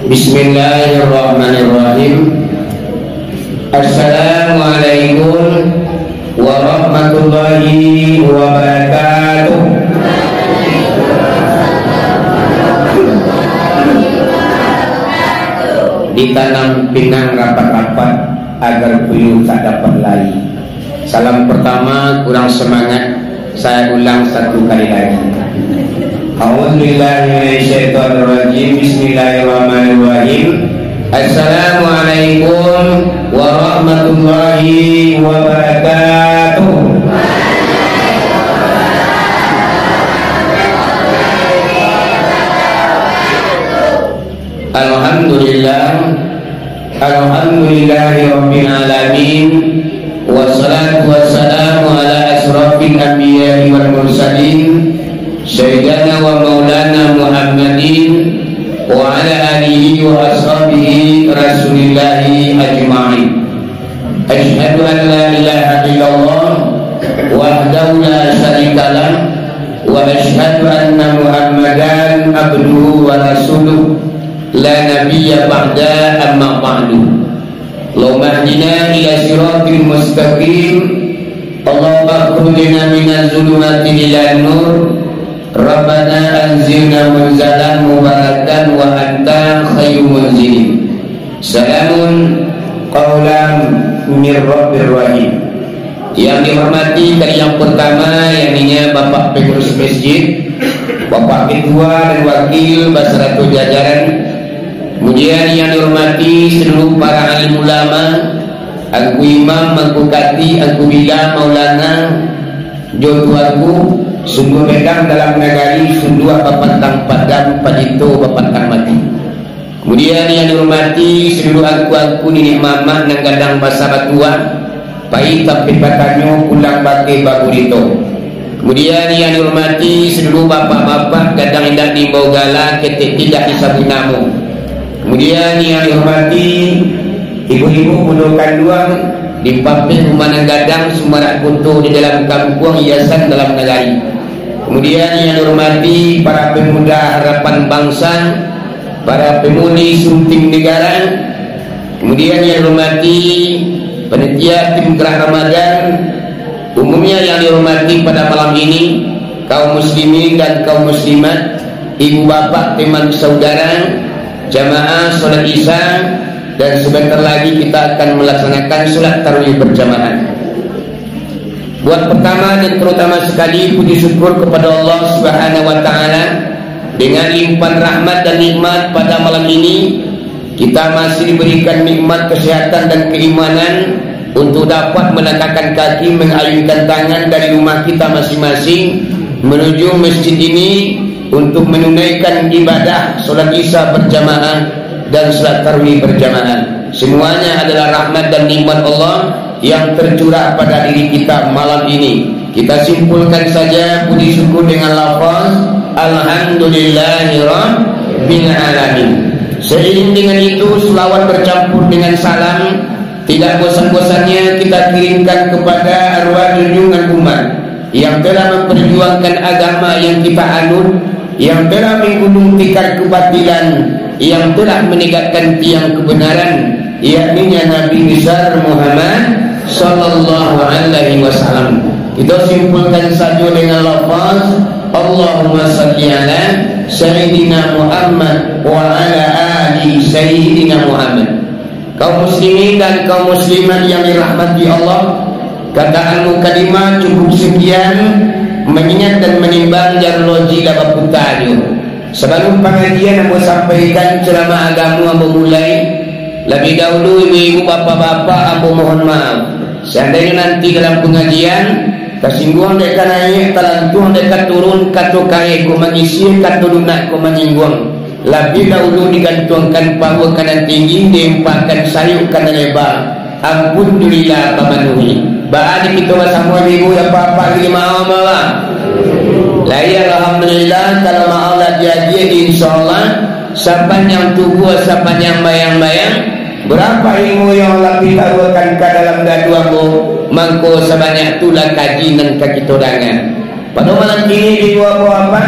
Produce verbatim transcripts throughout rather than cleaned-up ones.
Bismillahirrahmanirrahim. Assalamualaikum warahmatullahi wabarakatuh. Ditanam pinang rapat-rapat, agar puyuh tak dapat lari. Salam pertama kurang semangat, saya ulang satu kali lagi. A'udzubillahi minasyaitonirrajim. Bismillahirrahmanirrahim. Assalamualaikum warahmatullahi wabarakatuh. Alhamdulillah. Alhamdulillahirabbil alamin. Wassalatu wassalamu ala asyrafil anbiya'i wal mursalin, sayyidina wa maulana Muhammadin wa ala alihi wa ashabihi Rasulillahi ajma'in. Asyhadu an la ilaha illallah wahdahu la syarikalah, wa asyhadu anna Muhammadan abduhu wa rasuluh, la nabiyya ba'da, amma ba'du. Allahumma hdina ila siratil mustaqim. Allahumma akhrijna minaz zulumati ilan nur. Rabbana anzilna munzalan mubarakan wa anta khairu munzilin. Salamun qaulam mir rabbir rahim. Yang dihormati dari yang pertama, yakninya Bapak Pengurus Masjid, Bapak Ketua dan Wakil basarato jajaran. Kemudian yang dihormati seluruh para alim ulama, Angku Imam, Angku Kati, Angku Bila, Maulana, jo Tuanku, sungguah bedang dalam nagari, sunduak bapantang padam, palito bapantang mati. Kemudian yang dihormati seluruh angku-angku niniak mamak nan gadang basa batua, pai tampek batanyo, pulang bakeh bagurito. Kemudian yang dihormati seluruh bapak-bapak gadang indak diimbau gala, ketek tidak disabut namo. Kemudian yang dihormati ibu-ibu mudo kanduang, di pampek rumah nan gadang, sumarak koto di dalam kampuang, hiasan dalam nagari. Kemudian yang dihormati para pemuda harapan bangsa, para pemudi sunting negara. Kemudian yang dihormati panitia tim gerak Ramadan, umumnya yang dihormati pada malam ini, kaum muslimin dan kaum muslimat, ibu bapak, teman saudara, jamaah salat Isya, dan sebentar lagi kita akan melaksanakan salat tarawih berjamaah. Buat pertama dan terutama sekali, puji syukur kepada Allah Subhanahu wa Ta'ala, dengan limpahan rahmat dan nikmat pada malam ini, kita masih diberikan nikmat kesehatan dan keimanan untuk dapat melangkahkan kaki, mengayunkan tangan dari rumah kita masing-masing menuju masjid ini untuk menunaikan ibadah salat Isya berjamaah dan salat tarawih berjamaah. Semuanya adalah rahmat dan nikmat Allah yang tercurah pada diri kita malam ini. Kita simpulkan saja puji syukur dengan lafaz, "Alhamdulillahirabbil alamin." Seiring dengan itu, selawat bercampur dengan salam tidak bosan-bosannya kita kirimkan kepada arwah junjungan umat yang telah memperjuangkan agama yang kita anut, yang telah menggunung tikar kebatilan, yang telah menegakkan tiang kebenaran, yakninya Nabi besar Muhammad sallallahu alaihi wasallam. Kita simpulkan saja dengan lafaz, "Allahumma salli ala Sayyidina Muhammad wa ala ali Sayyidina Muhammad." Kaum muslimin dan kaum muslimat yang dirahmati Allah, kataan mukadimah cukup sekian, mengingat dan menimbang jan loji lah baputa juo. Sabalum pangajian ambo sampaikan, ceramah agamo ambo mulai, labiah dahulu ibu-ibu, bapak-bapak, ambo mohon maaf. Seandainyo nanti dalam pangajian, tasingguang dek ka naiak, talantuang dek ka turun, kato kareh ko mangisi, kato lunak ko manyingguang, labiah dahulu digantuangkan paruah ka nan tinggi, diimpakkan sayuik ka nan leba. Ampun jo lila bamanuhi. Baa di kito basamo ibu-ibu, bapak-bapak, di maaf, maaf. Lahia, alhamdulillah, kalau maaf lah diagiah, insyaallah, sapanjang tubuah, sapanjang bayang-bayang, berapa ilmu yang lah ditaruhkan ka dalam dadu ambo, mangko sabanyak tu lah kaji nan ka kito danga. Pado malam kini, ibu-ibu, bapak-bapak,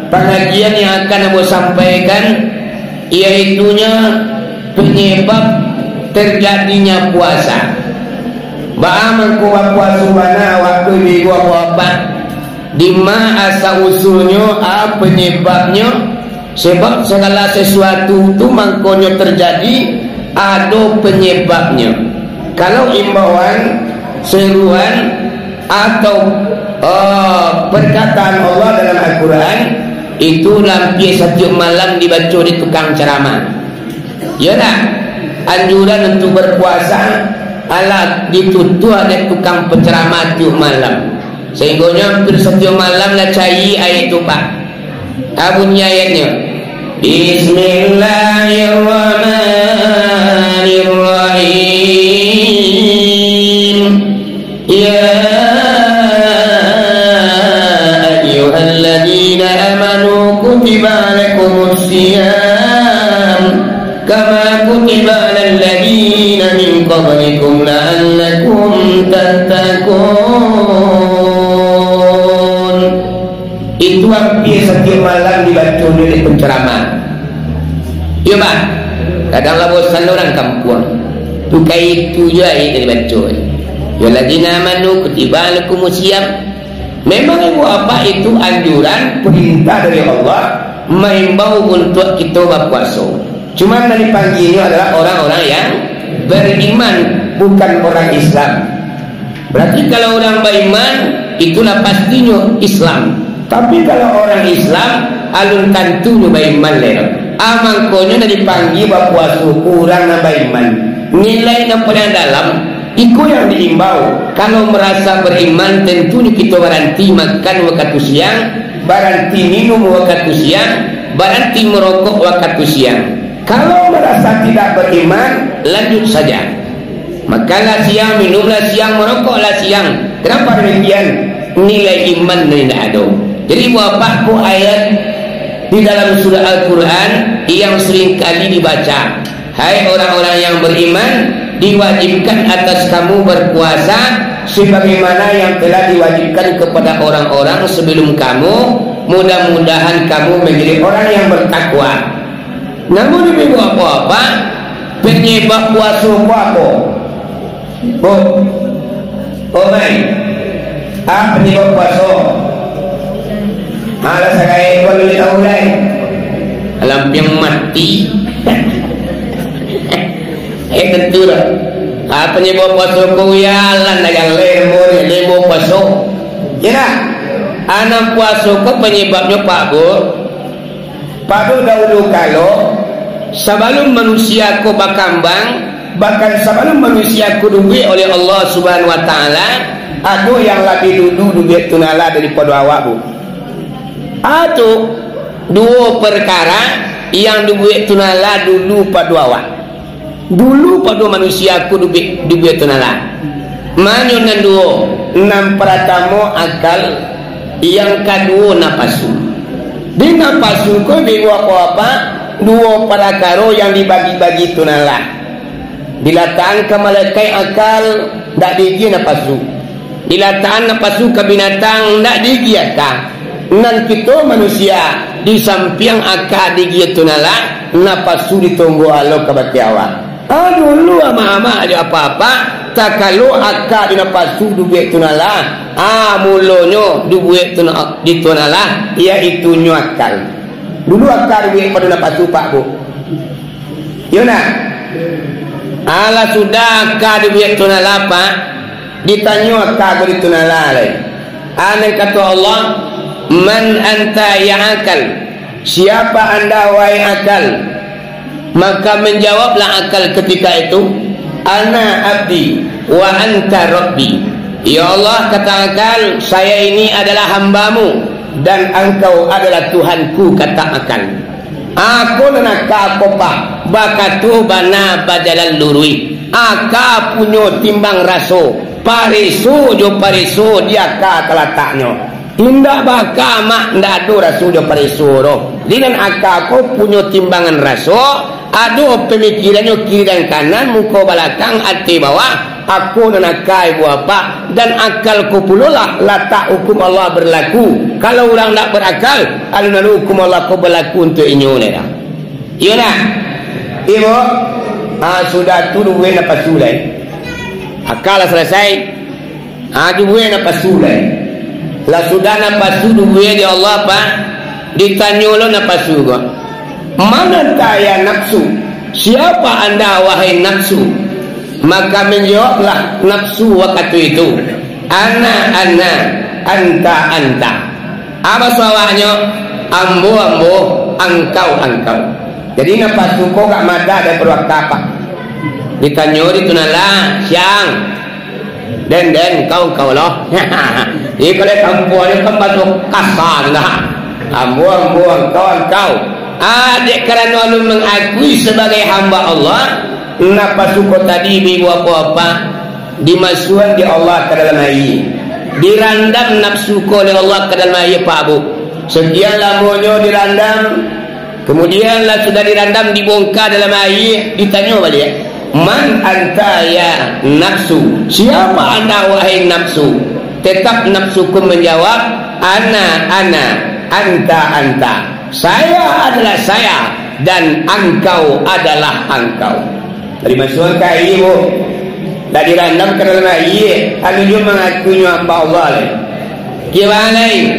pangajian yang akan ambo sampaikan, Iaitunyo panyabab tarjadinyo puaso. Baa mangko bapuaso bana wakatu ibu-ibu bapak? Dima asal usulnyo, a panyababnyo? Sabab sagalo sasuatu tu mangkonyo tarjadi, ado panyababnyo. Kalau imbauan, seruan, atau, eh, perkataan Allah dalam Al-Quran, itu hampir satiok malam dibaco dek tukang ceramah. Iyo ndak? Anjuran untuk berpuasa, alah ditutuah dek tukang penceramah tiok malam. Sahinggonyo hampir satiok malam lah cayia ayat tu, Pak. A bunyi ayatnyo, Bismillahirrahmanirrahim. Ya ayyuhalladzina amanu kutiba alaikumus siyam kama kutiba alal ladzina min qablikum la'allakum tattaqun. Itu hampir satiok malam dibaco dek penceramah. Iyo, Bah. Kadang lah bosan urang kampuang. Tu ka itu juo ayat nan dibaco. Ya ayyuhalladzina amanu kutiba alaikumus siyam. Memang ibu bapak itu anjuran, perintah dari Allah, maimbau untuak kito bapuaso. Cuman nan dipanggianyo adalah orang-orang yang beriman, bukan orang Islam. Berarti kalau urang baiman, itulah pastinyo Islam. Tapi kalau orang Islam, alun tantunyo baiman lai. A mangkonyo nan dipanggia bapuaso urang nan baiman. Nilai nan paling dalam, iko yang diimbau. Kalau marasa beriman, tantunyo kito baranti makan wakatu siang, baranti minum wakatu siang, baranti marokok wakatu siang. Kalau marasa tidak beriman, lanjut saja. Makanlah siang, minumlah siang, marokoklah siang. Kenapa demikian? Nilai iman nan indak ado. Jadi, bapak ko ayat di dalam surah Al-Quran yang seringkali dibaca, "Hai orang-orang yang beriman, diwajibkan atas kamu berpuasa sebagaimana yang telah diwajibkan kepada orang-orang sebelum kamu. Mudah-mudahan kamu menjadi orang yang bertakwa." Namun ibu-ibu bapak-bapak, panyabab puaso ko apo? Bo, oh mai, a panyabab puaso? Alah sakai ko alun tahu lai. Alah piang mati. Eh, tantu lah. A panyabab puaso ko? Uyalan dagang lembo, lembo puaso. Yo ndak? A nan puaso ko panyababnyo, Pak, Bu. Pado dahulu kalo, sabalun manusia ko bakambang, bahkan sabalun manusia ko dibuek oleh Allah Subhanahu wa Ta'ala, ado yang labiah dulu dibuek tu nan alah daripado awak, Bu. Ado duo parkara yang dibuek tu nan alah dulu pado awak. Dulu pado manusia ko dibuek, dibuek tu nan alah. Manyo nan duo? Nan paratamo akal, yang kaduo napasu. Di napasu ko, ibu-ibu bapak-bapak, duo parakaro yang dibagi-bagi tu nan alah. Dilatakan ka malaikat akal, ndak diagiah napasu. Dilatakan napasu ka binatang, ndak diagiah aka. Nan kito manusia, di sampiang aka diagiah tu nan alah, napasu ditonggo alo kabake awak. A dulu amak-amak jo apak-apak, takalo aka jo napasu dibuek tu nan alah, a mulonyo dibuek tu nan, di tu nan alah, yaitunyo akal. Dulu aka dibuek pado napasu, Pak, Bu. Yo ndak? Alah sudah aka dibuek tu nan alah, Pak, ditanyo aka ko di tu nan alah lai. A nan kato Allah, "Man anta ya akal?" Siapa anda, wahai akal? Maka manjawablah akal ketika itu, "Ana abdi wa anta rabbi." "Ya Allah," kata akal, "saya ini adalah hambamu, dan Engkau adalah Tuhanku," kata akal. Ako nan aka ko, Pak, bakato bana bajalan luruih. Aka punyo timbang raso, pareso jo pareso di aka talataknyo. Indak baka amak, ndak ado raso jo pareso doh. Di nan aka ko punyo timbangan raso, ado pamikirannyo kiri dan kanan, muko balakang, ateh bawah, ako nan aka ibu apak, dan akal ko pulolah latak hukum Allah berlaku. Kalau urang ndak berakal, alun-alun hukum Allah ko berlaku untuak inyo, ndak? Iyo nak? Iyo. Ha, sudah tu duo napasu lai. Akal lah salasai. Ha, duo napasu lai. Lah sudah napasu duo dek Allah, Pak. Ditanyo lo napasu ko, "Man anta ya nafsu? Siapa anda, wahai nafsu?" Maka manjawablah nafsu wakatu itu, "Ana, ana, anta, anta." Apo bahaso awaknyo? "Ambo, ambo, angkau, angkau." Jadi, napasu ko agak madah daripado akal, Pak. Ditanyo di tu nan lah, "Siang." "Den, den, kau, kau lo." Jadi, kalau kampuang ni kan bahaso kasa tu lah. "Ambo, ambo, angkau, angkau." Ah, dek karano alun mangakui sabagai hamba Allah, napasu ko tadi, ibu-ibu, bapak-bapak, dimasuakan dek Allah ka dalam aia. Dirandam nafsu ko dek Allah ka dalam aia, Pak, Bu. Sakian lamonyo dirandam, kamudian lah sudah dirandam, dibongka dalam aia, ditanyo baliak, "Man anta ya nafsu? Siapa anda, wahai nafsu?" Tetap nafsu ko manjawab, "Ana, ana, anta, anta." Saya adalah saya, dan angkau adalah angkau. Dimasuakan ka aia, Bu. Lah dirandam ka dalam aia, alun juo mangakui nyo hamba Allah lai. Kiro lai,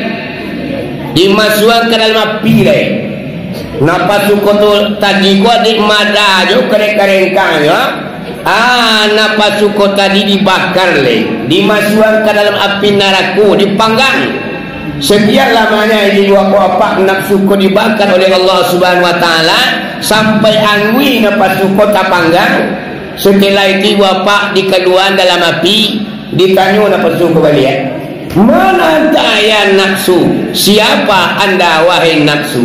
dimasuakan ka dalam api lai. Napasu ko tu tadi ko dek madah jo, karek-karengkang jo. Ah, napasu ko tadi dibakar lai, dimasuakan ka dalam api narako, dipanggang. Sakian lamonyo, ibu-ibu, bapak-bapak, nafsu ko dibakar oleh Allah Subhanahu wa Taala, sampai anguih napasu ko tapanggang. Sasudah itu, ibu-ibu, bapak, dikaluakan dalam api, ditanyo napasu ko baliak, "Man anta ya nafsu? Siapa anda, wahai nafsu?"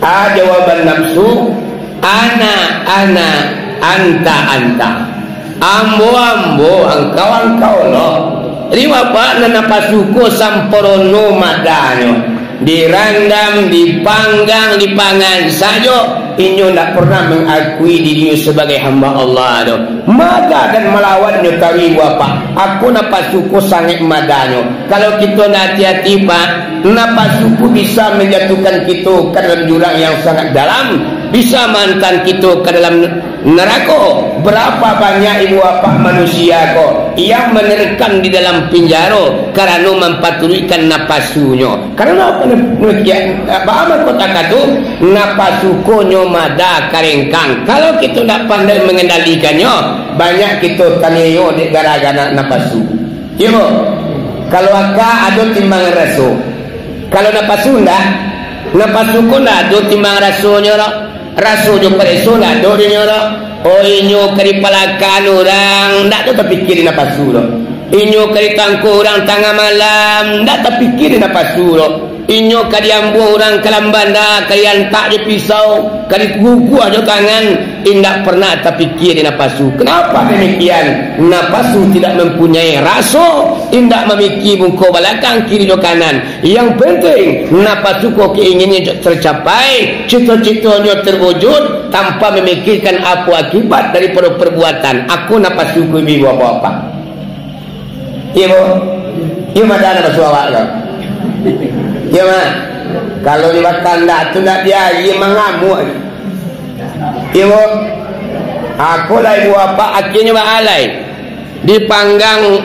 A, jawaban nafsu, "Ana, ana, anta, anta." Ambo, ambo, angkau, angkau lo. Jadi, bapak, nan napasu ko sampurno madahnyo. Dirandam, dipanggang, dipangan sajo, inyo ndak pernah mangakui dirinyo sabagai hamba Allah tu. Madah dan malawannyo tadi, bapak. Ako napasu ko sangaik madahnyo. Kalau kito ndak ati-ati, Pak, napasu ko bisa manjatuahkan kito ka dalam jurang yang sangat dalam, bisa maantaan kito ka dalam narako. Barapa banyak, ibu bapak, manusia ko yang manerkam di dalam pinjaro karano mampaturuikkan napasunyo. Karano apa, baa mangko takah tu? Napasu ko nyo madah karengkang. Kalau kito ndak pandai mangandalikannyo, banyak kito taniayo dek gara-gara napasu. Iyo, Bu. Kalau aka ado timbangan raso. Kalau napasu ndak, napasu ko ndak ado timbangan rasonyo doh. Raso jo pareso ndak ado dinyo doh. Oh, inyo ka dipalakan urang, ndak ado tapikia di napasu doh. Inyo ka ditangkok urang tangah malam, ndak tapikia di napasu doh. Inyo ka diambuang urang ka dalam banda, ka diantak jo pisau, ka diguguah jo tangan, indak pernah tapikia di napasu. Kenapa demikian? Napasu tidak mempunyai raso, indak mamiki muko balakang, kiri jo kanan. Yang penting, napasu ko keinginannyo tercapai, cito-citonyo terwujud, tanpa memikirkan apo akibat daripada perbuatan. Ako napasu ko, ibu bapak-bapak. Iyo, Bu. Iyo, madah napasu awak ko. Iyo, Mak. Kalau di batang ndak tu ndak diari, mangamuak. Iyo, Bu. Ako lah ibu bapak, akienyo baalai. Dipanggang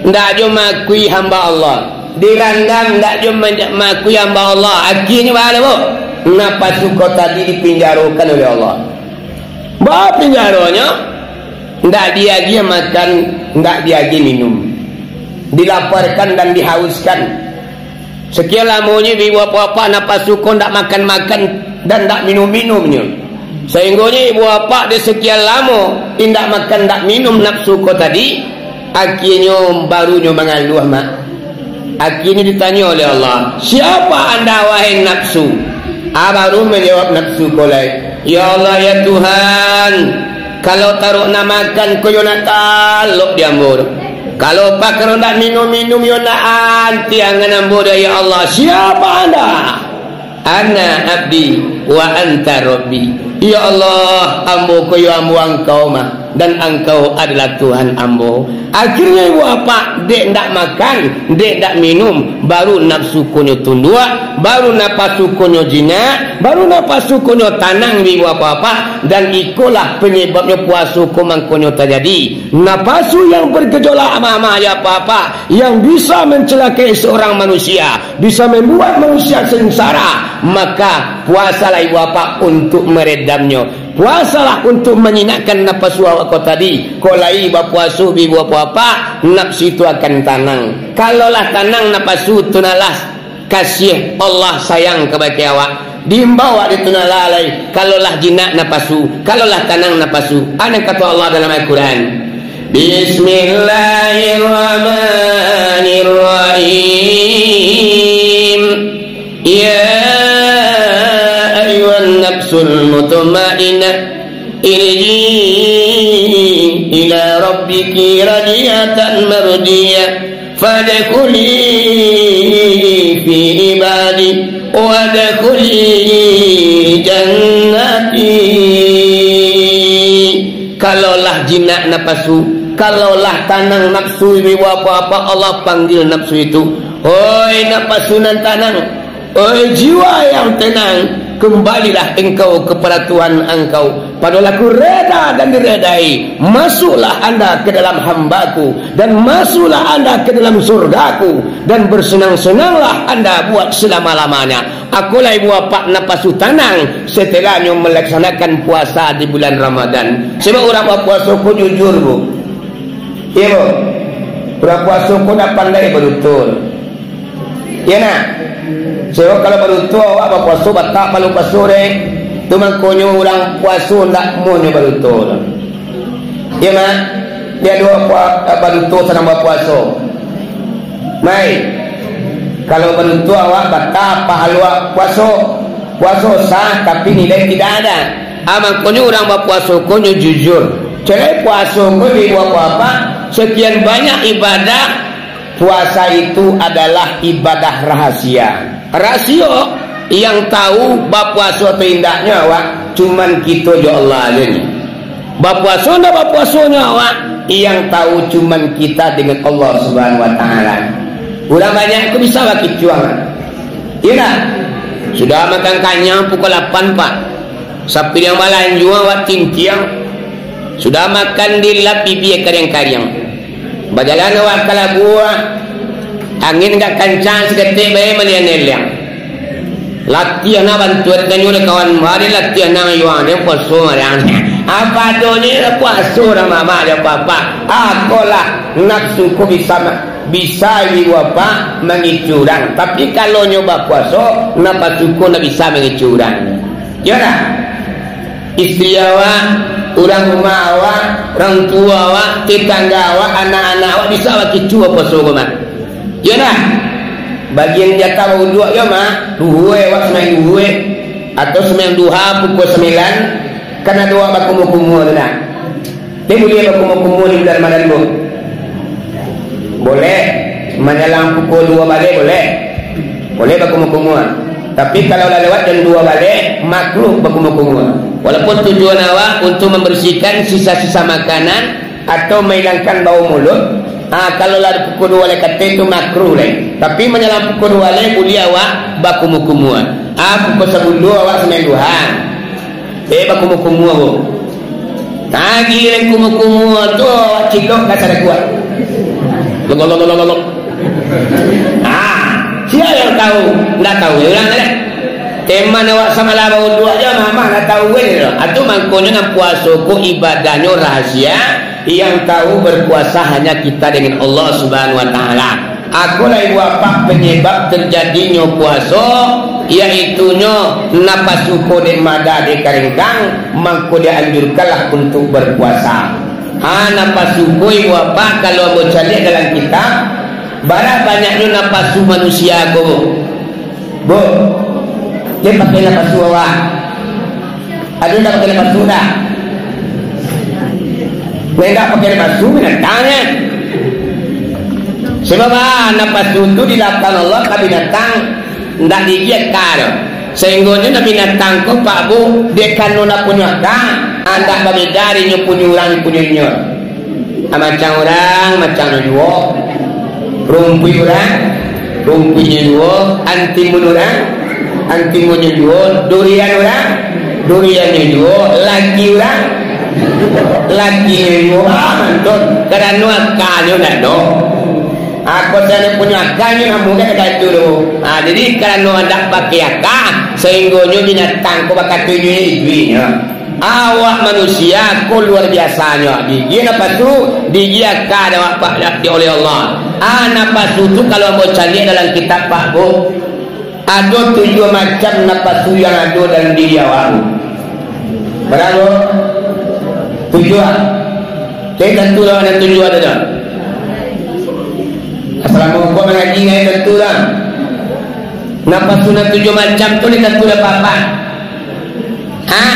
ndak jo mangakui hamba Allah. Dirandam ndak jo ma-, mangakui hamba Allah. Akienyo baalai, Bu. Napasu ko tadi dipinjarokan oleh Allah. Baa pinjaronyo? Ndak diagiah makan, ndak diagiah minum. Dilaparkan dan dihauskan. Sakian lamonyo ibu bapak-bapak napasu ko ndak makan-makan dan ndak minum-minumnyo. Sainggonyo ibu bapak dek sakian lamo indak makan, ndak minum napasu ko tadi, akienyo barunyo mangaluah, Mak. Akienyo ditanyo oleh Allah, "Siapa anda, wahai nafsu?" Ah, baru manjawab nafsu ko lai, "Ya Allah, ya Tuhan, kalau taruih nak makan ko yo nak talok di ambo tu. Kalau pakaro nak minum-minum yo nak antiangan ambo tu, ya Allah. Siapa anda?" "Ana abdi wa anta rabbi." "Ya Allah, ambo ko yo ambo Angkau mah. dan Angkau adalah Tuhan ambo. Akhirnyo ibu apak dek ndak makan, dek ndak minum, baru nafsu konyo tunduak, baru napasu konyo jinak, baru napasu konyo tanang ibu apak-apak, dan ikolah penyebabnyo puaso ko mangkonyo tajadi. Napasu yang bergejolak ama-ama ibu apak-apak, yang bisa mencelakai seorang manusia, bisa membuat manusia sengsara, maka puasalah ibu apak untuk meredamnyo. Puasalah untuk menyinakkan napasu awak ko tadi. Kok lai bapuaso ibu apak-apak, nafsu itu akan tanang. Kalau lah tanang napasu tu, nalah kasih Allah sayang kabake awak. Diimbau awak di tu nalah lai. Kalau lah jinak napasu, kalau lah tanang napasu. Anu kato Allah dalam Al-Quran. Bismillahirrahmanirrahim. Ya ayyuhan nafsul mutmainnah, irji'i ila rabbiki radiyatan mardiyah, fadkhuli fi ibadi, wadkhuli jannati. Kalau lah jinak napasu, kalau lah tanang nafsu ibu apak-apak, Allah panggil nafsu itu, "Hoi napasu nan tanang, oi jiwa yang tenang, kembalilah engkau kepada Tuhan engkau, padolah Aku reda dan diredai. Masuklah anda ke dalam hamba-Ku, dan masuklah anda ke dalam surga-Ku, dan bersenang-senanglah anda buat selama-lamanya." Akolah ibu apak napasu tanang setelahnyo melaksanakan puasa di bulan Ramadan. Sebab urang bapuaso ko jujur, Bu. Iyo, Bu. Urang puaso ko ndak pandai baduto. Iyo nah. Sebab kalau baduto awak bapuaso batak palu paso deh. Tu mangkonyo urang puaso ndak monyo baduto. Iyo, Mak. Dia dua pua-, baduto sadang bapuaso. Mai, kalau baduto awak batal pahalo puaso. Puaso sah, tapi nilai tidak ada. Ah, mangkonyo urang bapuaso ko nyo jujur. Calai puaso ko ibu apak-apak, sekian banyak ibadah, puasa itu adalah ibadah rahasia. Rasio yang tahu bapuaso atau indaknyo awak, cuman kito jo Allah aja nyo. Bapuaso ndak bapuasonyo awak, yang tahu cuman kita dengan Allah Subhanahu wa Ta'ala. Urang banyak tu bisa bakicuang. Iyolah, sudah makan kanyang pukul lapan, Pak. Sapiriang balanjo awak tintiang. Sudah makan dilap bibia kariang-kariang. Bajalan awak ka labuah, angin agak kancang saketek bae maliang-neliang. Latiah nak bantuan kanyo dek kawan, mari latiah nak yuang dek puaso mariang. Apa adonyo puaso dah mamak dek papa. Akolah nafsu ko bisa ma-, bisa ibu apak mangicu urang. Tapi kalau nyo bapuaso, napasu ko ndak bisa mangicu urang. Iyo dah. Istri awak, urang rumah awak, urang tuo awak, tetangga awak, anak-anak awak bisa bakicu bapuaso ko mah. Iyo nah. Bagian jatah bauduak yo mah, duhua awak sumbayang duhua, atau sumbayang duha pukul sambilan, kan ado awak bakumua-kumua tu nah. Dek buliah bakumua-kumua di bulan Ramadan tu? Boleh. Manjalang pukul duo baleh boleh. Boleh bakumua-kumua. Tapi kalau lah lewat jam duo baleh, makruh bakumua-kumua. Walaupun tujuan awak untuk membersihkan sisa-sisa makanan atau mahilangkan bau mulut, ah, kalau lah pukul duo baleh ka ateh tu makruh lai. Tapi manjalang pukul duo baleh buliah awak bakumua-kumua. Ah, pukul sapuluah awak sumbayang duha. Eh, bakumua-kumua ko. Tagih kumua-kumua tu, awak cilok ka sada kuat. Lolololololo. Ah, sia yang tahu? Ndak tahu, ya urang lah. Teman awak samalam bauduak je, mamah ndak tahu kan, gitu. Atu mangkonyo nan puaso ko ibadahnyo rahasia, yang tahu berpuasa hanya kita dengan Allah Subhanahu wa Ta'ala. Akolah ibu apak penyebab terjadinyo puaso, yaitunyo napasu ko dek madah dek karengkang, mangko dianjurkanlah untuk berpuasa. Ha, napasu ko ibu apak, kalau ambo caliak dalam kitab, bara banyaknyo napasu manusia ko, Bu. Bu, den pakai napasu awak. Ado ndak pakai napasu ndak? Ndak pakai napasu, binatang nyo. Sebab, ah, napasu tu dilakukan Allah ka binatang, ndak diigiah aka doh. Sahinggonyo nan binatang ko, Pak Bu, dek karano ndak punyo aka, Andak babeda dek inyo punyo urang, punyo inyo. Ah, macang urang, macangnyo juo. Rumpuik urang, rumpuiknyo juo. Antimun urang, antimunnyo juo. Durian urang, duriannyo juo. Laki urang, lakinyo juo. Ah, mantun. Karano akanyo ndak ado. Ako sajo punyo akanyo, namonyo ndak ado tu. Ah, jadi, karano ndak pakai aka, sahinggonyo binatang ko bakato inyo iduiknyo. Awak manusia ko luar biasanyo. Digia napasu, digia aka dek awak, Pak, di oleh Allah. Ah, napasu tu kalau ambo caliak dalam kitab, Pak, Bu, ado tujuah macam napasu yang ado dalam diri awak tu. Bara? Tujuah. Jadi tantu lah nan tujuah tu dah. Asalamualaikum mangaji ngai tantu lah. Napasu nan tujuah macam tu ni tantu lah, Pak. Ha?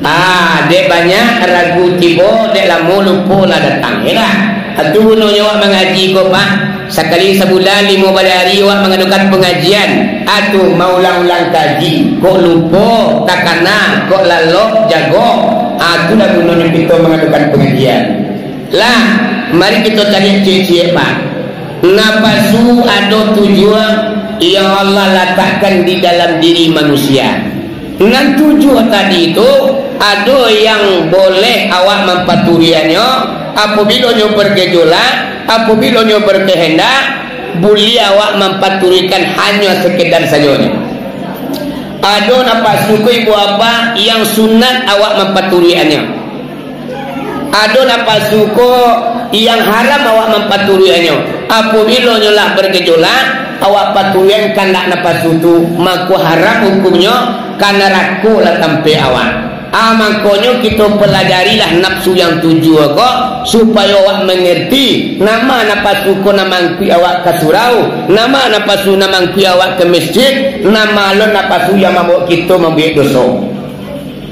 Ah, dek banyak ragu tibo, dek lamo lupo lah datang, yo lah. Atu gunonyo awak mangaji ko, Pak. Sakali sabulan limo baleh ari awak mangadokan pangajian. Atu maulang-ulang kaji, kok lupo, takana, kok lalok, jago. Ah, tu lah gunonyo kito mangadokan pangajian. Lah, mari kito caliak ciek-ciek, Pak. Napasu ado tujuah yang Allah latakkan di dalam diri manusia. Nan tujuah tadi tu, ado yang boleh awak mampaturuiannyo, apabilo nyo bergejolak, apabilo nyo berkehendak, buliah awak mampaturuikan hanyo sekedar sajonyo. Ado napasu ko ibu apak yang sunat awak mampaturuiannyo. Ado napasu ko yang haram awak mampaturuiannyo. Apabilo nyo lah bergejolak, awak paturuian kandak napasu tu, mako haram hukumnyo, ka narako lah tampek awak. Ah, mangkonyo kito pelajarilah nafsu yang tujuah ko, supayo awak mangerti, nama napasu ko nan mangkuik awak ka surau, nama napasu nan mangkuik awak ka masjid, nama lo napasu yang mambaok kito mambuek doso.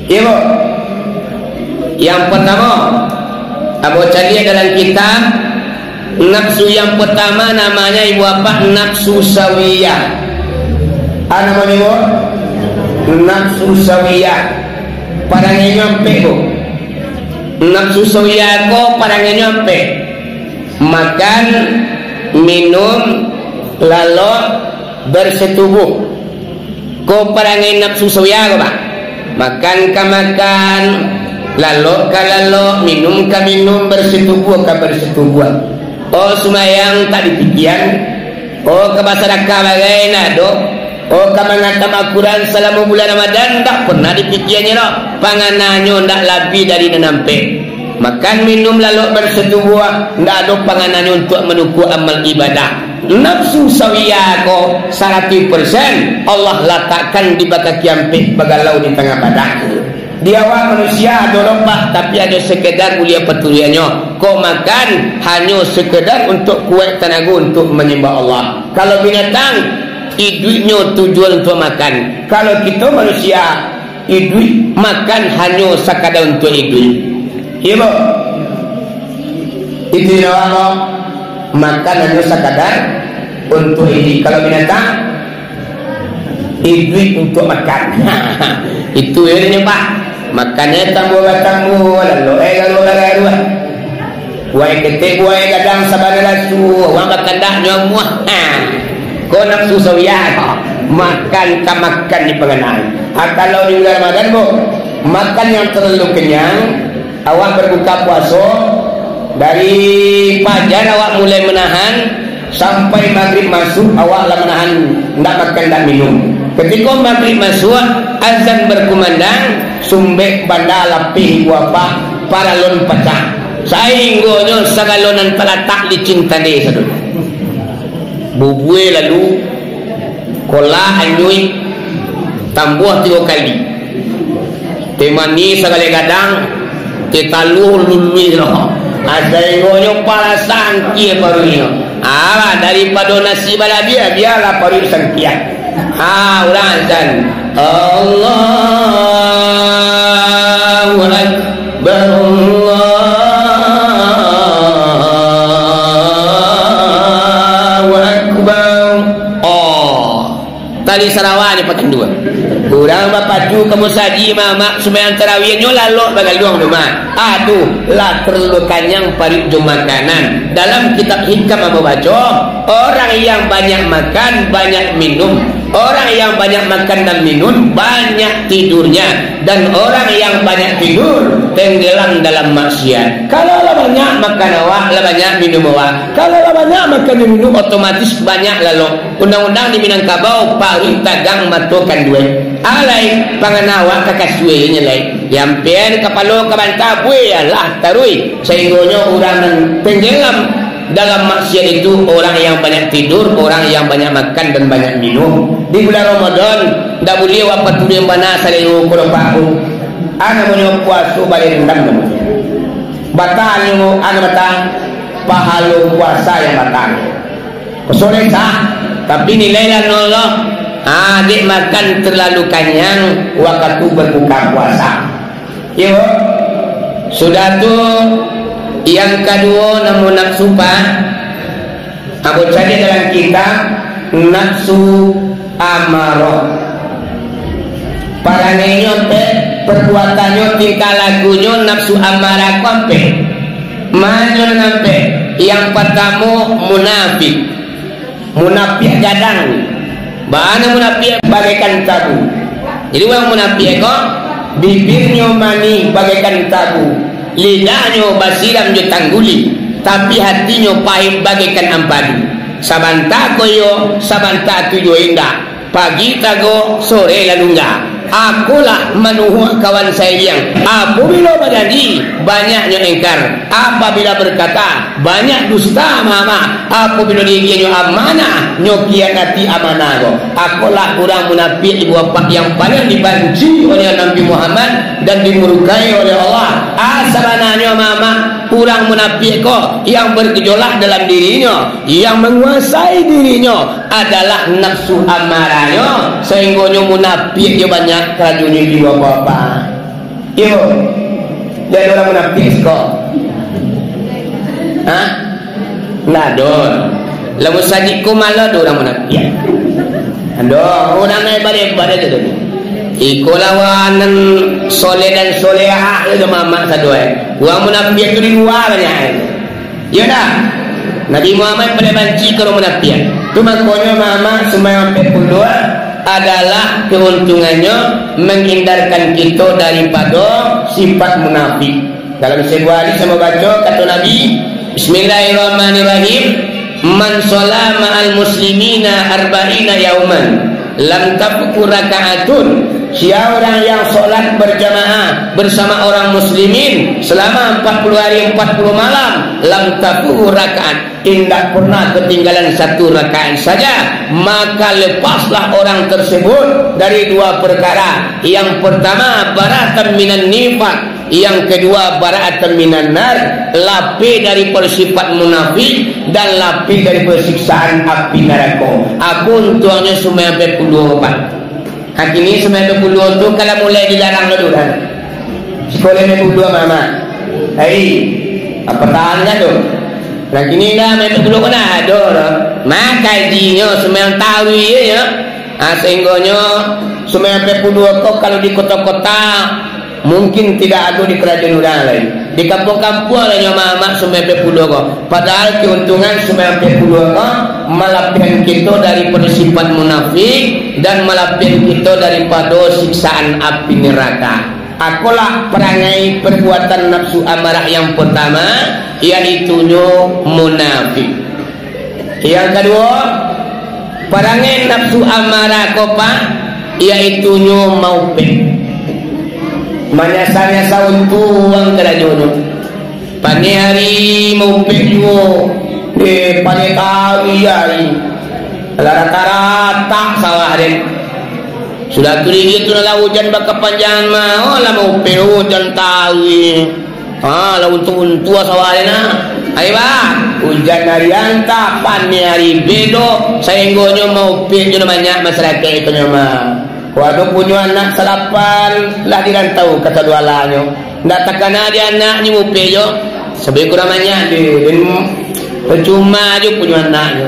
Iyo, Bu. Yang pertamo, ambo caliak dalam kitab, nafsu yang pertama namanya ibu apak nafsu sawiyah. Ah, namonyo, Bu? Nafsu sawiyah. Parangainyo ampek, Bu. Nafsu sawiyah ko parangainyo ampek. Makan, minum, lalok, bersetubuh. Ko parangai nafsu sawiyah ko, Pak. Makan ka makan, lalok ka lalok, minum ka minum, bersetubuh ka bersetubuh. Oh, sumbayang tak dipikian. Oh, ka basadakah bagai ndak ado. Oh, ka mangatam Al-Quran salamo bulan Ramadan ndak pernah dipikiannyo doh. Pangananyo ndak labiah dari nan ampek. Makan minum lalok bersetubuh, ndak ado pangananyo untuak manukua amal ibadah. Nafsu sawiyah ko saratuih persen Allah latakkan di bakaki ampek bagalau di tangah badan. Di awak manusia ado lompat, tapi ado sekedar buliah paturuiannyo. Ko makan hanyo sekedar untuak kuaik tanago untuak manyambah Allah. Kalau binatang, iduiknyo tujuan untuak makan. Kalau kito manusia, iduik, makan hanyo sakadar untuak iduik. Iyo, Bu? Itu indak apo. Makan hanyo sakadar untuak iduik. Kalau binatang, iduik untuak makan. Itu yo nyo, Pak. Makannyo tambua batambua, lalok eh garuah-garuah. Buai ketek, buai gadang, sabana lasu, urang bakandak nyo amuah. Ha. Ko nafsu sawiyah, makan ka makan di panganai. Ha, kalau di bulan Ramadan, Bu, makan yang terlalu kenyang, awak berbuka puaso, dari fajar awak mulai menahan, sampai magrib masuk, awak lah manahan, ndak makan, ndak minum. Ketiko magrib masuk, azan berkumandang, sumbek banda lapeh ibu apak, paralon pacah. Sainggonyo sagalo nan talatak licin tandai sadonyo. Bubue lalu, kolak anyuik, tambuah tigo kali. Teh manih sagaleh gadang, teh taluah luluih lo. Asa ingonyo palasangkie paruiknyo. Alah, daripado nasi balabiah, bialah paruik sangkiah. Ha, urang azan. Allahu Akbar, Allahu Akbar. Oh. Tali sarawa ni patandu. Urang bapacu Kamu saji mamak sumbayang tarawih nyo lalok bagaluang tu mah. Aduh, lah terlalu kanyang paruik jo makanan. Dalam kitab Hikam ambo baco, orang yang banyak makan, banyak minum. Orang yang banyak makan dan minum, banyak tidurnya. Dan orang yang banyak tidur, tenggelam dalam maksiat. Kalau lah banyak makan awak, lah banyak minum awak. Kalau lah banyak makan dan minum, otomatis banyak lalok. Undang-undang di Minangkabau, paruik tagang, mato kanduang. Alai, pangan awak ka kasua nyo lai. Diampian kapalo ka banta, buih lah taruih. Sahinggonyo urang nan tenggelam dalam maksiat itu, orang yang banyak tidur, orang yang banyak makan dan banyak minum. Di bulan Ramadan, ndak buliah wak patuduah bana salero ko doh, Pak, ko. Anu namonyo puaso baleh dendam namonyo. Batal nyo, anu batal, pahalo puasa yang batal. Puaso lai sah, tapi nilai lah nol lo. Ha, dek makan terlalu kanyang wakatu berbuka puasa. Iyo. Sudah tu, yang kaduo namo nafsu, Pak. Ambo cari dalam kitab, nafsu amarah. Parangainyo ampek, perbuatannyo, tingkah lakunyo, nafsu amarah ko ampek. Manyo nan ampek? Yang partamo, munafik. Munapiak gadang. Bana munapiak bagaikan tabu. Jadi, urang munapiak ko, bibirnyo manih bagaikan tabu, lidahnyo basiram jo tangguli, tapi hatinyo pahik bagaikan ampadu. Sabanta ko iyo, sabanta tu juo indak. Pagi tago, sore lalungga. Akolah manuhuak kawan sairiang. Apabilo bajanji, banyaknyo ingkar. Apabila berkata, banyak dusta, mamak. Apabilo diagiahnyo amanah, nyo kianati amanah ko. Akolah urang munapiak, ibu bapak, yang paling dibanci oleh Nabi Muhammad dan dimurkai oleh Allah. Ah, sabananyo, mamak, urang munapiak ko yang bergejolak dalam dirinyo, yang manguasai dirinyo, adalah nafsu amarahnyo, sahinggonyo munapiak jo banyak karajonyo, ibu bapak. Iyo, jadi urang munapiak siko. Hah? Ndak ado. Lamun sajiko malah ado urang munapiak. Ado, urang nan ibadah-ibadah tu. Iko lawan nan soleh dan solehah tu, mamak, sado, eh. Urang munapiak tu di lua banyak, eh. Iyo ndak? Nabi Muhammad paling banci ka urang munapiak. Tu makonyo, mamak, sumbayang ampek puluah adalah keuntungannyo menghindarkan kito daripado sifat munafik. Dalam sabuah hadis ambo baco, kato Nabi, Bismillahirrahmanirrahim, "Man sholla ma'al muslimina arba'ina yauman, lam tafuthu raka'atun." Sia urang yang sholat berjamaah bersama orang muslimin selama empat puluh hari, empat puluh malam, lam tafuthu raka'at, indak pernah ketinggalan satu rakaat saja, maka lepaslah orang tersebut dari dua perkara. Yang pertama, bara'atan minan nifaq. Yang kedua, bara'atan minan nar, lapeh daripado sifat munafik dan lapeh daripado siksaan api narako. Apo untuangnyo sumbayang ampek puluah, Pak? Kini sumbayang ampek puluah tu, kalau mulai dilarang dulu kan. Sikolah ampek puluah, mamak. Hai, apo tahan kan tu? Nah, kini dah ampek puluah ko ndak ado doh. Maka jinyo sumbayang tarawih, yo. Ah, sahinggonyo sumbayang ampek puluah ko kalau di kota-kota, mungkin tidak ado di karajoan urang lai. Di kampuang-kampuang lah nyo mamak sumbayang ampek puluah ko. Padahal keuntungan sumbayang ampek puluah ko malapehan kito daripado sifat munafik dan malapehan kito daripado siksaan api neraka. Akolah parangai perbuatan nafsu amarah yang pertama, yaitunyo munafik. Yang kaduo, parangai nafsu amarah ko, Pak, yaitunyo maupek. Manyasa-nyasa untuang karajonyo. Paneh ari maupek juo, eh, paneh taruih ari. Lah rata-rata sawah deh. Sudah tu diri tu lah ujan bakapanjangan mah, oh, lah maupek ujan taruih. Ha, lah untuang-untuang sawah deh nah. Ayo, Bang. Ujan ari antah, paneh ari bedo, sahinggonyo maupek juo banyak masyarakat ikonyo mah. Waduh, punyo anak salapan, lah di rantau, kato dualanyo. Ndak takana di anaknyo maupek juo. Sabab kurang banyak deh, den percuma juo punyo anaknyo.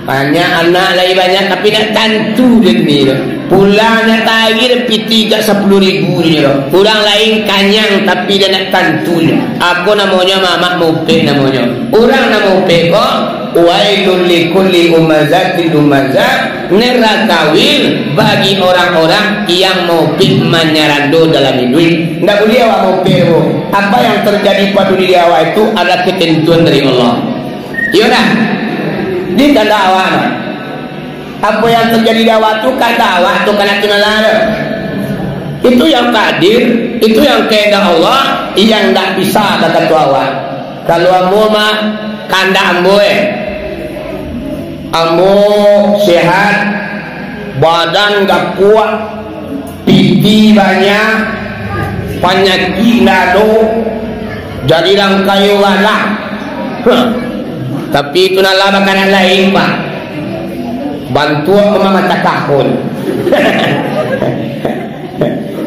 Banyak anak lai banyak, tapi ndak tantu dek ni tu. Pulang nak tagih pitih gak sapuluah ribu dinyo. Urang lain kanyang tapi dia nak tantu nyo. Ako namonyo Mamak Mopek namonyo. Urang nan mopek ko, wailul likulli umazatil umazah, neraka wil bagi orang-orang yang mopek manyarando dalam iduik. Ndak buliah awak mopek tu. Apa yang terjadi pado diri awak itu adalah ketentuan dari Allah. Iyo dah. Di kandak awak mah. Apa yang terjadi di awak tu, kandak awak tu, kandak tu nan lah tu. Itu yang takdir, itu yang kandak Allah, yang ndak bisa bakato awak. Kalau ambo mah, kandak ambo, eh. Ambo sehat, badan gapuak, pitih banyak, panyakik ndak ado, jadi urang kayo galak. Huh. Tapi itu nan lah bakanan lain, Pak. Bantuak mama macakah pun.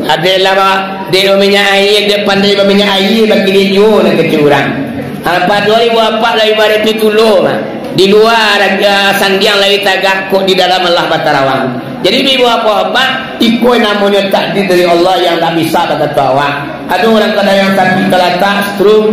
Adalah, Pak, dek minyak aia, dek pandai baminyak aia, bakilek juo nan kecil urang. Apa dua ribu apak lah ibarat itu lo, Pak. Di lua, ah, sandiang lai tagak, kok di dalam alah batarawang. Jadi, ibu apak-apak, iko namonyo takdir dari Allah yang ndak bisa bakato awak. Ado urang kadang yang sakik talatak, stroke,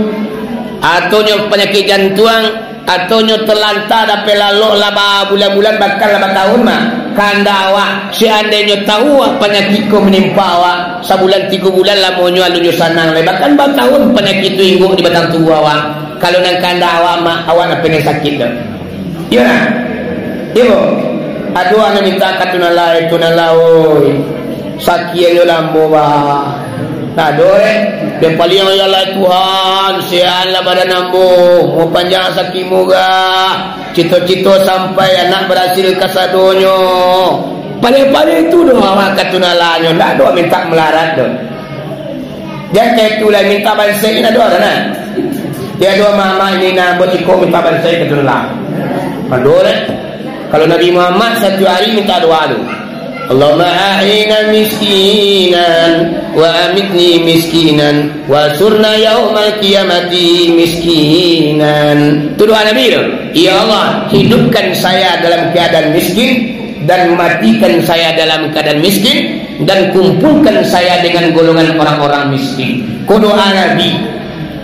atau nyo panyakik jantuang, atau nyo talanta dapek lalok lah babulan-bulan, bahkan lah batahun mah. Kandak awak, seandainyo tahu panyakik ko manimpa awak, sabulan tigo bulan lamonyo alun nyo sanang lai, bahkan batahun panyakik tu inggok di batang tubuah awak. Kalau nan kandak awak mah, awak nan pengen sakik tu. Iyo nah. Iyo. Aduh, anak minta ka tu nan lai, tu nan lai, oi. Sakik ajo lambo, bah. Nah, do, eh. Dia paling, ya Allah Tuhan, sehatlah badan ambo, umur panjang sakik murah, cito-cito sampai anak barasil kasadonyo. Paling-paling tu doa awak ka tu nan lai nyo, ndak doa minta malarat tu. Jan kaitu lai minta bansaik, indak ado dah nah. Dia ado mama ini nah, buat iko minta bansaik ka tu lah. Ado dah. Kalau Nabi Muhammad satu hari minta doa tu. Allahumma a'ina miskinan, wa amitni miskinan, wa surna yaumal qiyamati miskinan. Tu doa Nabi tu. Ya Allah, hidupkan saya dalam keadaan miskin, dan matikan saya dalam keadaan miskin, dan kumpulkan saya dengan golongan orang-orang miskin. Ko doa Nabi.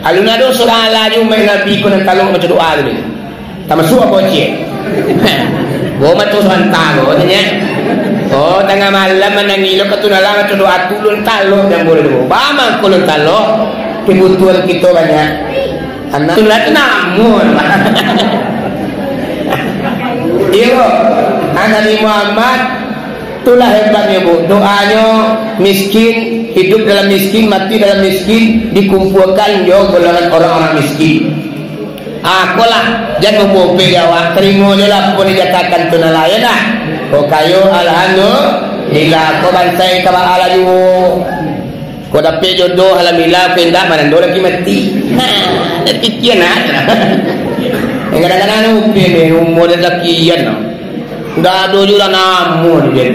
Alun ado surang alaju main Nabi ko nan talok macam doa tu. Tamasuak apo ciek? Bo mato santa ko, tanya. Oh, tangah malam manangih lo ka tu dalam macam doa tulun talok dan boleh tu. Ba mangko lo talok, kebutuhan kito banyak. Anak tu lah tu namun. Iyo, anak Nabi Muhammad, itulah hebatnyo, Bu. Doanyo miskin, hidup dalam miskin, mati dalam miskin, dikumpuakan jo golongan orang-orang miskin. Ah, kolah, jan mamupek di awak, tarimo jo lah apo dijatakan tu nan lain lah. Ko kayo, alhamdulillah, ko bansai ka baa lah juo. Ko dapek jodoh, alhamdulillah, ko indak, manando laki mati. Nah, dah pikia nah. Yang kadang-kadang anu, pian ni, umur dah sakian lah. Ndak ado juo lah namo ni, pian.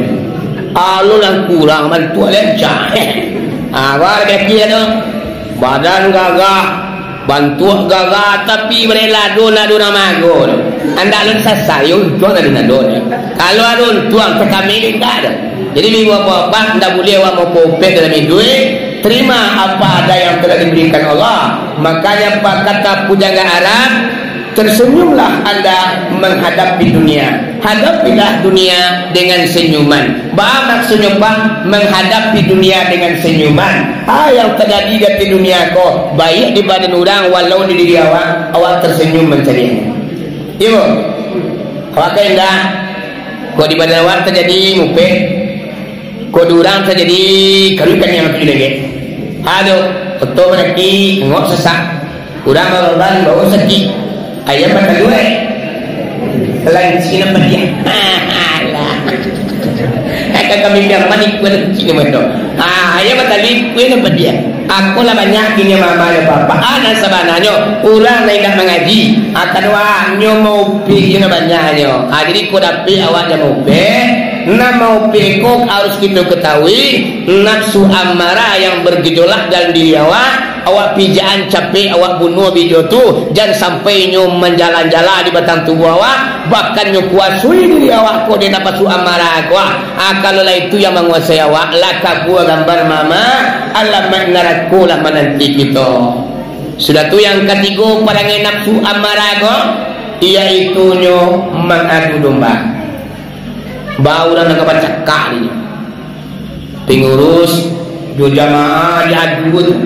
Alun lah kurang, bantuak lencah. Ah, baru pikia tu. Badan gagah, bantuak gagah, tapi barek lah ado, ndak ado nan mago tu. Andak alun sasai, untuang ado, ndak ado. Kalau ado untuang, takameh indak ado. Jadi, ibu bapak, ndak buliah awak mopopet dalam iduik, terima apa ada yang telah diberikan Allah. Makanya, apa kata pujangga Arab, tersenyumlah anda menghadapi dunia. Hadapilah dunia dengan senyuman. Ba maksudnya, Pak, menghadapi dunia dengan senyuman. Ah, yang terjadi di dunia ko, baik di badan orang, walau di diri awak, awak tersenyum mencarinya. Iyo, awak kan indak. Kok di badan awak terjadi mupek, kok di urang tajadi karuikan yang tujuah lengkek. Aduh, oto baraki, ngok sasak. Urang bababan, bawa sakik. Ayam batalua, eh. Lancik nan padiah. Alah. Akan kami biar manik buat lancik nan batalua. Ah, ayam batalua, kue nan padiah. Ako lah banyak kini mama yo bapak. Ah, nan sabananyo, urang nan indak mangaji. Ah, kaduanyo maupik yo nan banyaknyo. Ah, jadi ko dapik awak jan maupik. Nan maupek ko harus kito ketahui, nafsu amarah yang bergejolak dalam diri awak, awak pijakan capek, awak bunuah bijo tu, jan sampai nyo manjala-jala di batang tubuah awak, bahkan nyo kuasoi diri awak ko dek nafsu amarah ko. Ah, kalau lah itu yang manguasai awak, lah kabua gambar mama, alamat narako lah mananti kito. Sudah tu yang katigo, parangai nafsu amarah ko, yaitu nyo mangadu domba. Ba urang nan ka bacakak di pangurus, jo jamaah diadu tu.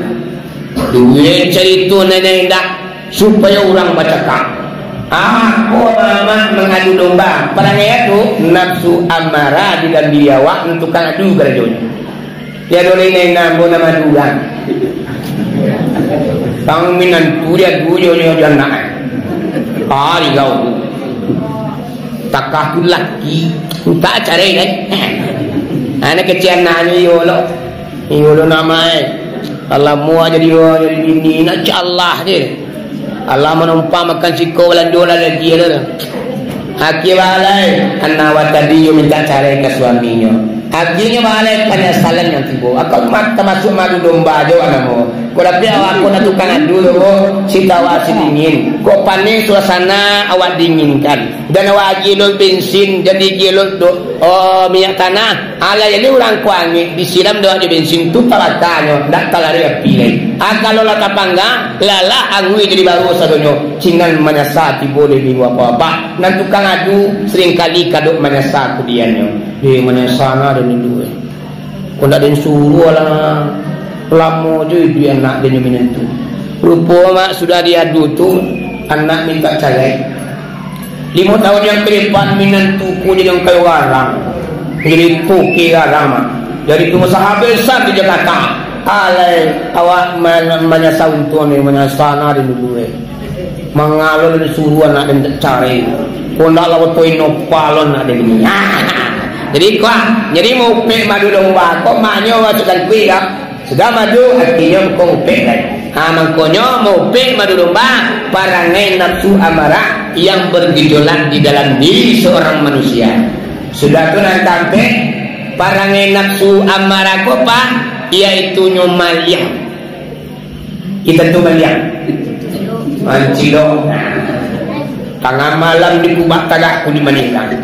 Duit carito nan indak, supayo urang bacakak. Ah, ko amak mangadu domba. Parangai tu, nafsu amarah di dalam diri awak, nan tukang adu karajonyo. Tiado lai nan ambo nan madugang. Tang minantu diadu jo, jo, jo anak. Ah, digau. Takah tu laki, mintak carai, kan? Anak kecil anaknyo, iyo lo. Iyo lo namae. Alamak, jadi, jadi bini, nak cak Allah je. Alah manumpang makan siko balando lah lagi ada tu. Akhir balai, anak awak tadi yo minta carai ka suaminyo. Akhirnyo balai panyasalan yang tibo. Akal mat-, tamasuak madu domba jo namo. Kok dapek awak ko nak tukang adu tu, ko si tawa si dingin. Kok panih suasana awak dinginkan. Dan awak agiah lo bensin, jadi agiah lo do, oh, minyak tanah. Alah, jadi urang ko angek, disiram dek awak jo bensin tu, talakanyo, ndak talarik api lai. Ah, kalau lah tapanggang, lalah anguih jadi baru sadonyo, sinan manyasa tibo di minggu apo-apo. Nan tukang adu, seringkali kadok manyasa kudiannyo. Eh, manyasa nah den dulu, eh. Kok ndak den suruah lah, lamo jo iduik anak den jo minantu. Rupo mak sudah diadu tu, anak minta carai. Limo tahun yang ka depan, minantu ko jadi urang kayo garang, jadi toke garang, mak. Jadi pengusaha besar di Jakarta. Alai, awak man-, manyasa untuang ni, manyasa nah di dulu, eh. Mangalo disuruah anak den carai. Kok ndak lah betul ino palon anak den ni. Jadi, kuah. Jadi, maupek madu domba ko, maknyo masuk dalam kuih, ya. Sudah madu, artinyo bukan upek lai. Ha, mangkonyo maupek madu domba, parangai nafsu amarah yang bergejolak di dalam diri seorang manusia. Sudah tu nan kaampek, parangai nafsu amarah ko, Pak, yaitunyo maliang. Kita tu maliang. Mancilok. Tangah malam dikubak tagak ko dimanihkan.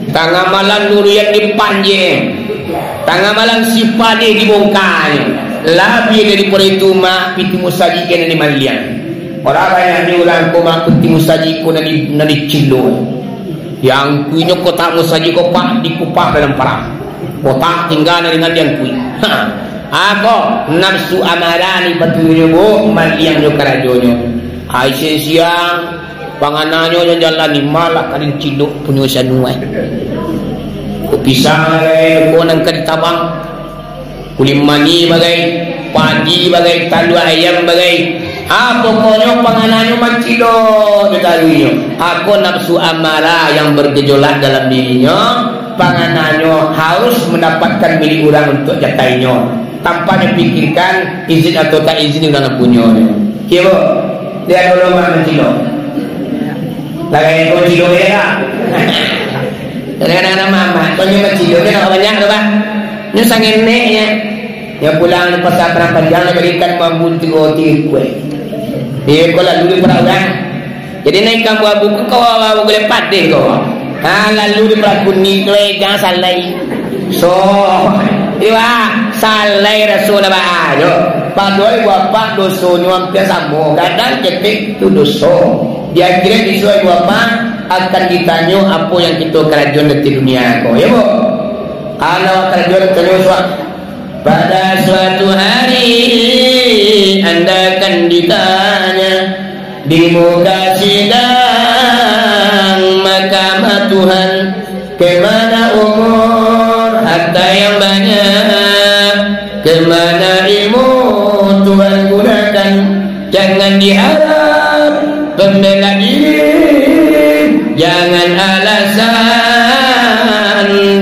Tangah malam durian dipanjek. Tangah malam si padeh dibongkanyo. Labiah daripado itu, mak, piti musajik nan dimaliang. Orang banyak ni urang ko, mak, piti musajik ko nan di, nan dicilok. Yang kuinyo kotak musajik ko, Pak, dikupah dalam parak. Kotak tingga nan ringan diangkuik. Ha. Ako, nafsu amarah ni batunyo, Bu, maliang nyo karajonyo. Ai siang-siang, pangananyo jalan-jalan ni, malah ka dincilok punyo sanuai. Ko pisang bagai, ko nan ka ditabang. Kulik mani bagai, padi bagai, talua ayam bagai. Ah, pokoknyo pangananyo mancilok di taruihnyo. Ako nafsu amarah yang bergejolak dalam dirinyo, pangananyo harus mandapatkan milik urang untuak jataihnyo, tanpa dipikirkan izin atau tak izin urang nan punyonyo. Kiro, dia dulu mah mancilok. Lagai ko cilok ya, Kak? Kadang-kadang anak mamak, ko nyo mancilok, nyo nak banyak tu, Pak. Nyo sangeneknyo. Nyo pulang di pasar Padang Panjang, nyo balikan bambu tigo tigo. Iyo, ko lalu di perahu, kan? Jadi, naik kambu abu ko, ko abu gulai padeh ko. Ha, lalu di perahu ni, legang salai. So, iwa, salai raso lah, Pak. Yo. Padohal ibu apak dosonyo hampir samo. Gadang ketek tu doso. Di akhirat isuak ibu apak akan ditanyo apo yang kito karajoan di dunia ko. Yo, Bu? Kalau karajoan ditanyo suak. Pada suatu hari anda akan ditanya di muka sidang mahkamah Tuhan, kemana umur, harta yang banyak, kemana ilmu Tuhan gunakan. Jangan diharap pembela diri, jangan alasan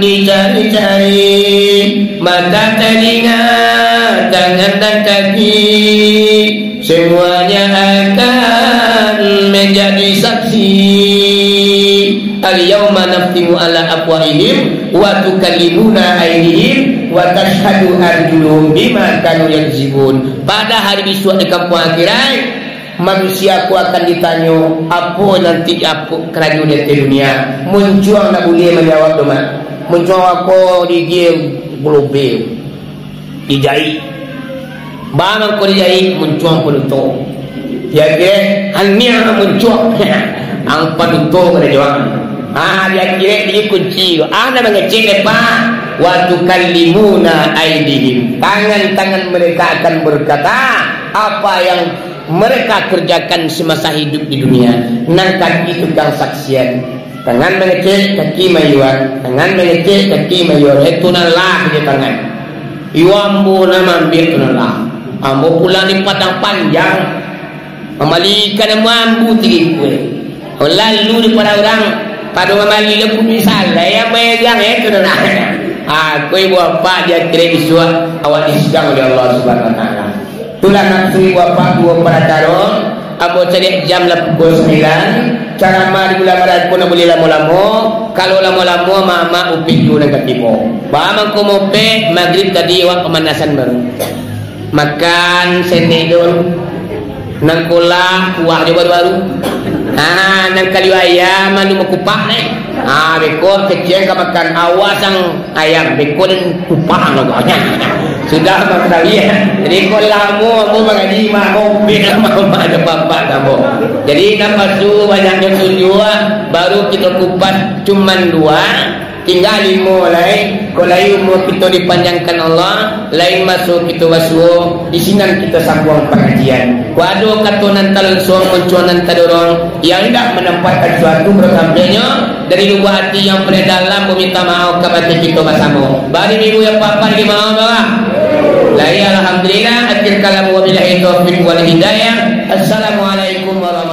dicari-cari. Mata, telinga, tangan dan kaki, semuanya akan menjadi saksi. Al-yauma nakhtimu ala afwahihim wa tukallimuna aidihim wa tashhadu arjuluhum bima kanu yaksibun. Pada hari bisuak di kampuang akhirat, manusia ko akan ditanyo, apo nanti apo karajo di ateh dunia. Muncuang ndak buliah manjawab doh, Mak. Muncuang wako digiah gulobel. Dijaik. Ba mangko dijaik, muncuang paduto. Diagiah, haniah muncuang. Ang paduto ka dijuang. Ah, diagiah di kunci. Ah, nak mangecek, Pak. Wa tukallimuna aidihim. Tangan-tangan mereka akan berkata, apa yang mereka kerjakan semasa hidup di dunia. Nan kaki tukang saksian. Tangan mangecek, kaki mayuan. Tangan mangecek, kaki mayuan. Itu nan lah di tangan. Iyo ambo nan maambiak tu nan lah. Ambo pulang di Padang Panjang. Mambalikan ambo ambu tigo ikua. Lalu di Padang Urang, pado mambali lah pun misalai, ambo egang, eh, tu nan lah. Ah, ko ibu bapak di akhirat bisuak, awak disidang oleh Allah Subhanahu Wa Taala. Itulah nafsu ibu bapak duo parakaro. Ambo caliak jam lah pukul sambilan. Caramah di bulan Ramadan pun ndak buliah lamo-lamo. Kalau lamo-lamo, mamak upik juo nan ka tibo. Ba mangko mopek, magrib tadi awak pamanasan baru. Makan sendek tu. Nan kolah, kuah jo baru-baru. Ha, nan kalio ayam, anu bakupak neh. Ha, beko kecek ka makan, awas ang ayam, beko den kupak ang agaknyo. Sudah, Mak Tawi, ya. Jadi, ko lamo ambo mangaji, Mak, ko bek lah, Mak, Mak, ado bapak ka ambo. Jadi, napasu banyaknyo tujuah, baru kito kupas cuman dua, tingga limo lai. Ko lai umua kito dipanjangkan Allah, lain maso kito basuo, di sinan kito sambuang pangajian. Ko ado kato nan talansuang, muncuang nan tadorong, yang indak manampakkan suatu, baru sampiangnyo, dari lubuak ati yang paling dalam, baminta maaf ka batin kito basamo. Bari minggu yang papan di maaf, bawah. Lai, alhamdulillah, akhir kalam, wabillahi taufiq wal hidayah. Assalamualaikum warahmatullahi